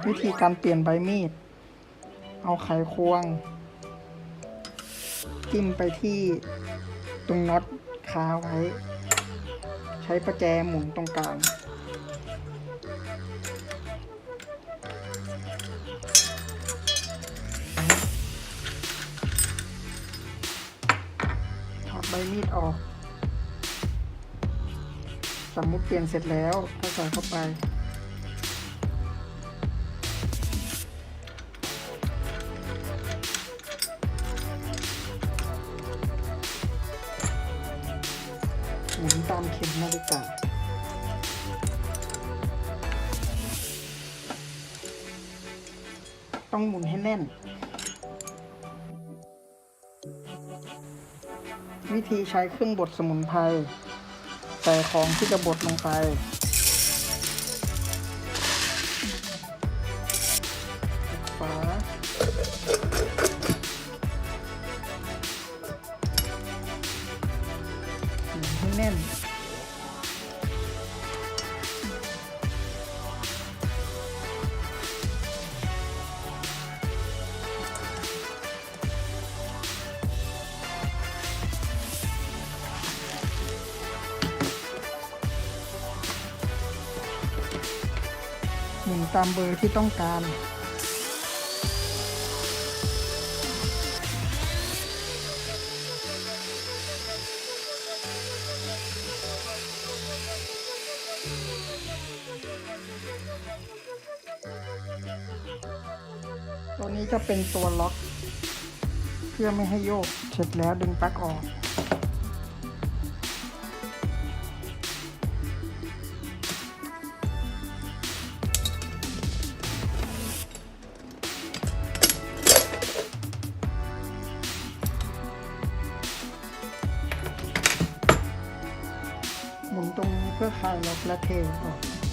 ວິທີການປ່ຽນໃບມີດ. ເອົາໄຂຄວງ ຈິ້ມໄປທີ່ຕົງນັອດຄາໄວ້ ໃຊ້ປະແຈໝູນຕົງກາງ ຖອດໃບມີດອອກ. ສົມມຸດປ່ຽນເສັດແລ້ວ ກໍໃສ່ເຂົ້າໄປ ໝູນຕາມເຂັມນາລິກາ ຕ້ອງໝູນໃຫ້ແໜ້ນ. ວິທີໃຊ້ເຄື່ອງບົດສະໝຸນໄພ ໃສ່ຂອງທີ່ຈະບົດລົງໄປ ປິດຝາ ໝູນໃຫ້ແໜ້ນ. ໝູນຕາມເບີທີ່ຕ້ອງການ. ຕົວນີ້ຈະເປັນຕົວລັອກ ເພື່ອໄມ່ໃຫ້ໂຍກ. ເສັດແລ້ວດຶງປັກອອກ. ໝູນຕົງນີ້ເພື່ອຄາຍລັອກ ແລະ ເທອອກ.